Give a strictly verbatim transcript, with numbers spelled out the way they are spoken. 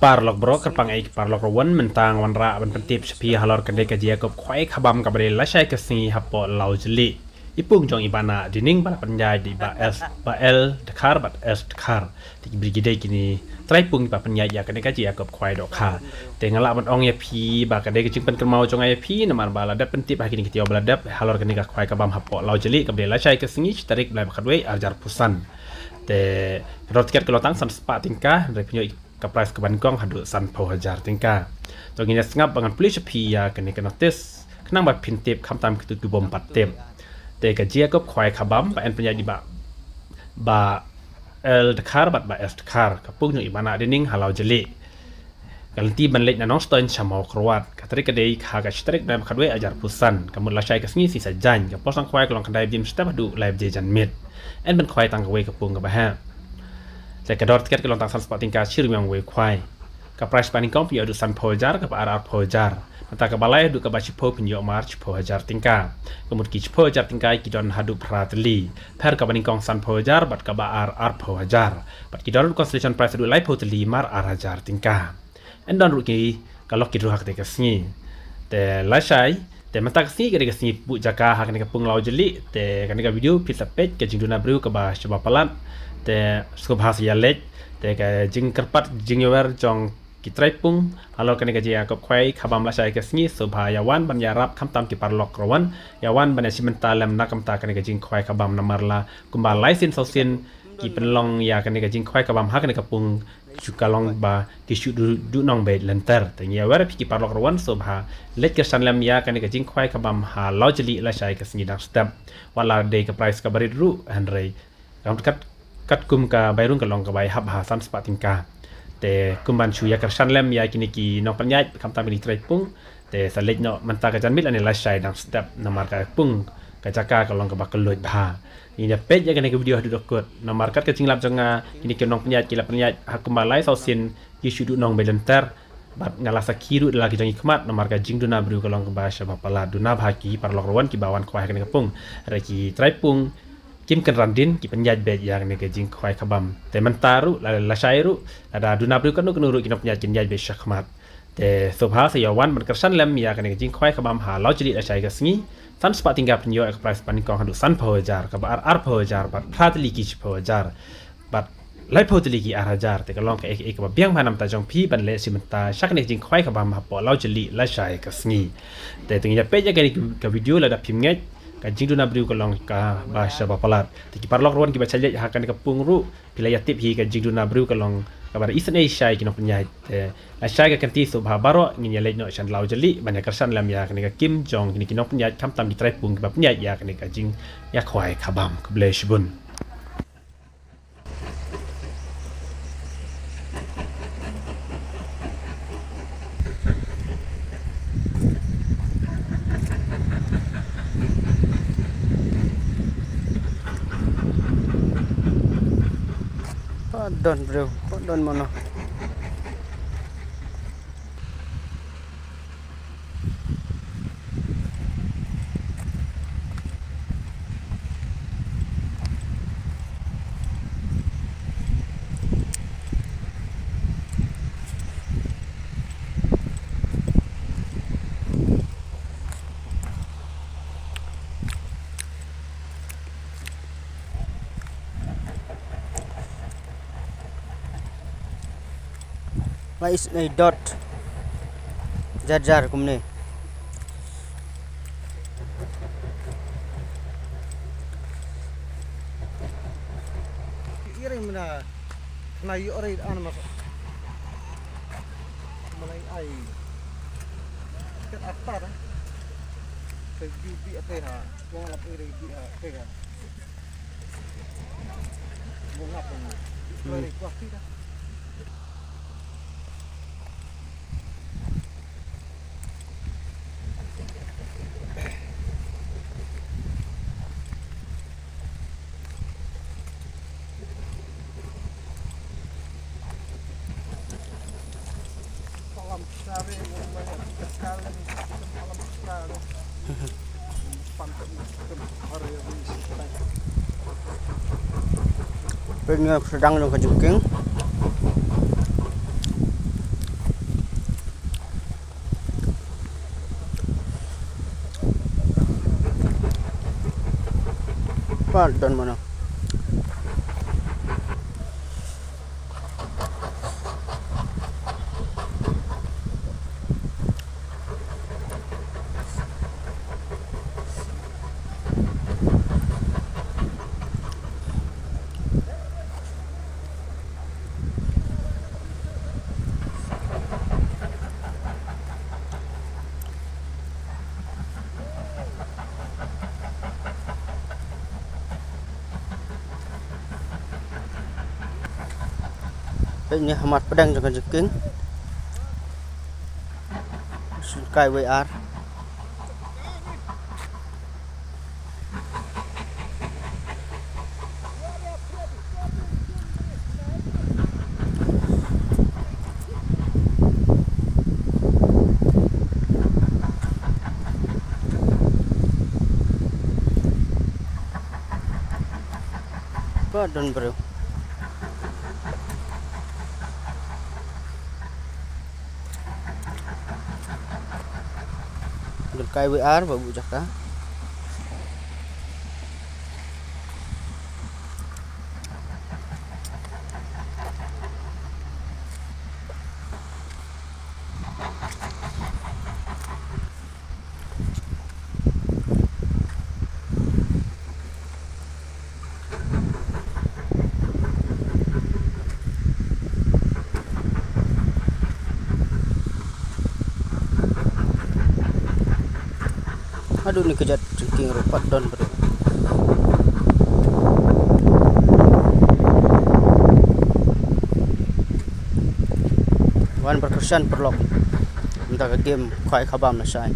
Paralok baroh, kyrpang ïa ki paralok ruh, mynta nga wanrah ban pyntip sha phi halor kane ka jingïakob khwai khabam kaba dei lashai ka sngi hapoh Lawjylli. I pung jong i Bah Nahdining ba la pynïaid da i Bah S, Bah L Dkhar bad S Dkhar. Te ki brigade kine trai pung ba pynïaid ïa kane ka jingïakob khwai dohkha. Te nga lah ban ong ïa phi ba ka dei ka jingpynkynmaw jong nga ïa phi namar ba la dep pyntip ha kine ki taïew ba la dep halor kane ka khwai khabam hapoh Lawjylli kaba dei lashai ka sngi, shi tarik bnai ba khatwei, ar hajar arphew san. Te ka dor tiket ka long tang san spah tyngka, hynrei pynïoh ka prize kaba nyngkong haduh sanphew hajar tyngka. To ngin ïa sngap ba ngan pule sha phi ïa kane ka notis khnang ba phin tip khamtam kito ki bym pat tip. Te ka jingïakob khwai khabam ba yn pynïaid da i Bah, Bah L Dkhar bad Bah S Dkhar, ka pung jong i Bah Nahdining ha Lawjylli. Ka lynti ban leit na Nongstoiñ sha Mawkyrwat. Ka tarik ka dei ha ka shi tarik bnai ba khatwei, ar hajar arphew san. Ka mut lashai ka sngi, sngi Saitjaiñ. Ka por sdang khwai ka long khyndai baje mynstep haduh lai baje janmiet. Yn ban khwai tang kawei ka pung kaba heh. Te ka dor tiket ka long tang san spah tyngka, shi ryngwiang uwei u khwai. Ka prize ba nyngkong pynïoh haduh sanphew hajar, kaba ar arphew hajar. Nangta kaba lai haduh kaba shiphew pynïoh mar shiphew hajar tyngka. Ka mut ki shiphew hajar tyngka ki don haduh phra tylli. Pher kaba nyngkong sanphew hajar bad kaba ar arphew hajar. Bad ki don ruh consolation prize haduh laiphew tylli mar ar hajar tyngka. Yn don ruh ki ka lucky draw ha kata ka sngi. Te lashai, te mynta ka sngi ka dei ka sngi buh jaka ha kane ka pung Lawjylli. Te kane ka video phi sa peit ka jingduna briew kaba shaba palat. Te sngewbha sa ïa leit. Te ka jingkyrpad jingïawer jong ki trai pung halor kane ka jingïakob khwai khabam lashai ka sngi, sngewbha ïa wan ban ïarap, khamtam ki paralok ruh wan ïa wan ban ïa shim bynta lem na ka bynta kane ka jingkhwai khabam namar la kumba lai sien saw sien ki pynlong ïa kane ka jingkhwai khabam ha kane ka pung, shu ka long ba ki shu duh, duh nongbeit lynter. Te ngi ïawer ïa phi ki paralok ruh wan, sngewbha leit kyrshan lem ïa kane ka jingkhwai khabam ha Lawjylli lashai ka sngi dang step. Wat la dei ka prize kaba rit ruh, hynrei kat, katkum ka bai rung ka long ka bai hap ha san spah tyngka. Te kum ban shu ïa kyrshan lem ïa kine ki nongpynïaid, khamtam kine ki trai pung. Te sa leit noh mynta ka janmiet lane lashai dang step namar ka pung ka jaka ka long kaba kylluid bha. Ngin ïa peit ïa kane ka video haduh da kut namar kat ka jinglap jong nga, kine ki nongpynïaid ki la pynïaid ha kumba lai saw sien, ki shu duh nongbeit lynter. Bad nga la sakhi ruh da la ki jong ki khmat namar ka jingduna briew ka long kaba shaba palat. Duna bha ki paralok ruh wan kiba wan khwai ha kane ka pung. Hynrei ki trai pung kim kynran dien, ki pynïaid beit ïa kane ka jingkhwai khabam. Te mynta ruh la, lashai ruh, lada duna briew kano kano ruh ki nongpynïaid kin ïaid beit shakhmat. Te sngewbha sa ïa wan ban kyrshan lem ïa kane ka jingkhwai khabam ha Lawjylli lashai ka sngi. San spah tyngka pynïoh ïa ka prize ba nyngkong haduh sanphew hajar, kaba ar arphew hajar bad phra tylli ki shiphew hajar. Bad laiphew tylli ki ar hajar. Te ka long kaei kaei kaba biang bha na ka bynta jong phi ban leit shim bynta sha kane ka jingkhwai khabam hapoh Lawjylli lashai ka sngi. Te to ngin ïa peit ïa kane ka video lada phim ngeit ka jingduna briew ka long kaba shaba palat. Te ki paralok ruh wan kiba shah leit ha kane ka pung ruh, phi la ïa tip hi ka jingduna briew ka long kaba da isynei shai ki nongpynïaid. Te lashai ka kynti, sngewbha baroh ngin ïa leit noh sha Lawjylli ban ïa kyrshan lem ïa kane ka kim jong kine ki nongpynïaid, khamtam ki trai pung kiba pynïaid ïa kane ka jingïakhwai khabam. Khublei shibun. Pardon, bro. Pardon, mano. Nga isynei dot. Jar jar kumne. Iring mina. Kena ïoh ri an mas. Malai ai. Ket atar. Ke ju bi ate ha. Wong lap iri bi ha ate ha. Wong lap. Ri kuah ti dah. Pynïap sedang dong ka jengking. Pat don mano. Peit ne ha mat pdeng jong ka jingkieng. Shu kai wei ar. Pat don briew. Don kai wei ar ba buh jaka. Haduh ne ka jait jingkieng ruh pat don briew. Wan pyrkhat shen paralok. Mynta ka game khwai khabam lashai.